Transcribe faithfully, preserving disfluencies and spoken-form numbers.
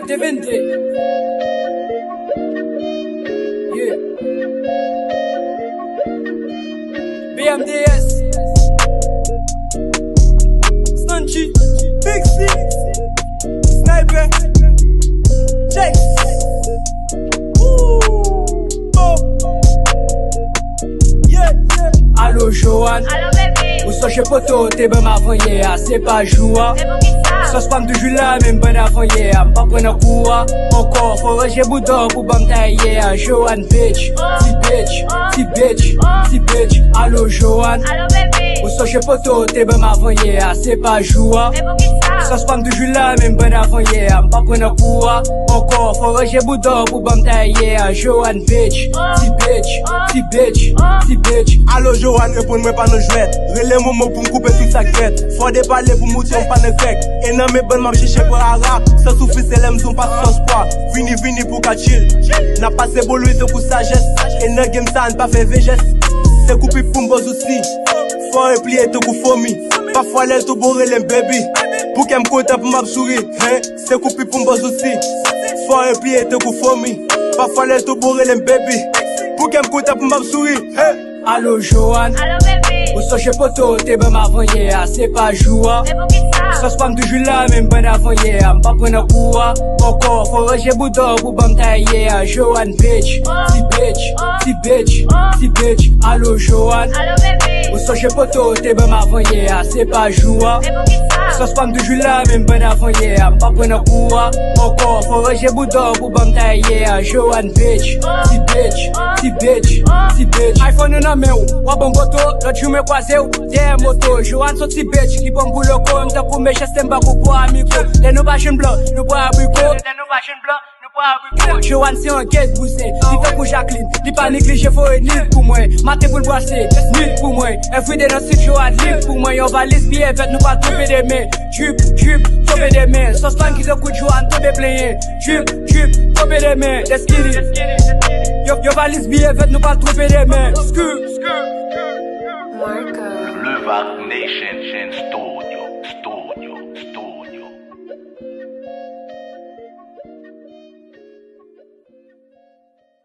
T V N T. Yeah. B M D S. Stunchi. Big C. Sniper. Jakes. Woo. Oh. Yeah, yeah. Alo, Joanne. Alo, bebe. Ou sonje poto te ban m avanyè a, se pa jou a. Se poukisa? Sòs pa m toujou la, menm ban avanyè a. M pa pran nan kou a. Ankò, fò ranje bouda w pou ban m taye a. Joanne bitch, ti bitch, ti bitch, ti bitch. Alo, Joanne. Alo, bebe. Ou sonje poto te ban m avanyè a, se pa jou a. Se poukisa? Sòs pa m toujou la, menm ban avanyè a. M pa pran nan kou a. Ankò, fò ranje bouda w pou ban m taye a. Joanne bitch, ti bitch, ti bitch, ti bitch. Alo, Joanne, reponn mwen pa nan jwèt. Rele Momo pou m koupe tout sa k fèt. Fò de pale pou moute yon pa nan krèk. E nan men bann m ap chèche pran arak. San soufri se lè m sou pa sòs pwa. Vini, vini pou ka chill. N ap pase bolo tankou sajès. E nan game sa, n pa fè vejès. Se koupi pou m bòz ou si. Fò repliye tankou fomi. Pafwa lè l tou bon rele m baby. Pou kè m kontan pou m ap souri. Hen, se koupi pou m bòz ou si. Fò repliye tankou fomi. Pafwa lè l tou bon rele m baby. Pou kè m kontan pou m ap souri. Hen. Alo, Joanne. Alo, bebe. Ou sonje poto te ban m avanyè a, se pa jou a. Se poukisa? Sòs pa m toujou la, menm ban avanyè a. M pa pran nan kou a. Ankò, fò ranje bouda w pou ban m taye a. Joanne bitch, ti bitch, ti bitch, ti bitch. Alo, Joanne. Alo, bebe. Ou sonje poto te ban m avanyè a, se pa jou a. Se poukisa? Sòs pa m toujou la, menm ban avanyè a. M pa pran nan kou a. Ankò, fò ranje bouda w pou ban m taye a. Joanne bitch, ti bitch, ti bitch, ti bitch. iPhone ou nan men w, w ap ban m foto. Lòt jou mwen kwaze w dèyè moto. Joanne se yon ti bitch ki pran m pou loko. M tankou Mechanste, m pa gon pwa a mikwo. Lè nou pa jwenn blan, nou pran abriko. Lè nou pa jwenn blan, nou pran abriko. Joanne se yon gate bouzen, li tankou Jacqueline. Li pa neglije voye nude pou mwen. Maten pou l brase, nude pou mwen. Everyday nan studio a nude pou mwen. Yon valiz biyè vèt, nou pa twonpe demen. Drip, drip, twonpe demen. Sòs pa m ki tankou Joanne, twonpe plenyen. Drip, drip, twonpe demen. Destiny. Yo, yon valiz biyè vèt, nou pa twonpe demen. Skur, skur. Marco. Levac Nation Store.